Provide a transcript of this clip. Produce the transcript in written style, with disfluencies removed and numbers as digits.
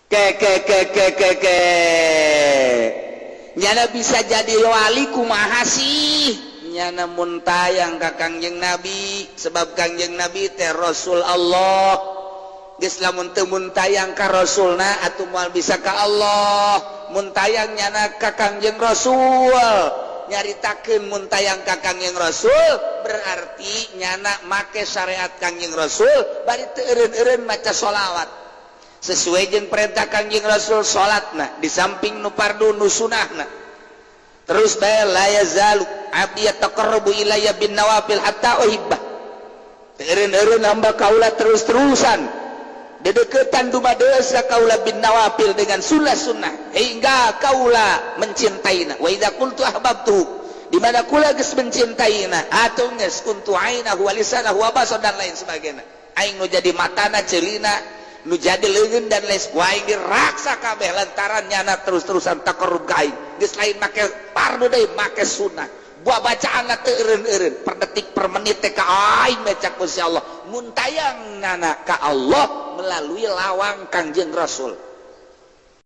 Ke ke ke ke ke ke nyana bisa jadi wali kumaha sih? Nyana mun tayang ka Kangjeng Nabi, sebab Kangjeng Nabi teh Rasul Allah. Geus, lamun teu mun tayang ka Rasulna atuh moal bisa ka Allah. Mun tayang nyana ka Kangjeng Rasul, nyaritakeun mun tayang ka Kangjeng Rasul berarti nyana make syariat Kangjeng Rasul, bari teu eureun-eureun maca sholawat sesuai jeung perintah Kangjeng Rasul. Salatna di samping nu fardu, nu sunahna terus bae. La yazalu abdi yataqarrabu ilayya bin nawafil hatta uhibbah. Teu eureun-eureun hamba kaula terus-terusan dedeketan dumadeus ka kaula bin nawafil, dengan sunnah-sunnah, hingga kaula mencintaina. Wa idza qultu ahbabtu, di mana kula geus mencintaina atuh geus kuntu ainahu wa lisanahu wa basar dan lain sebagainya. Aing nu jadi matana, ceulina, nu jadi leungeun dan lain. Ku aing diraksa kabeh lantaran nyana terus-terusan taqarrub ka aing. Geus lain make fardu deui, make sunnah. Buah bacaan teu eureun-eureun, per detik per menit teh ka aing baca. Gusti Allah mun tayang nana ka Allah melalui lawang Kangjeng Rasul.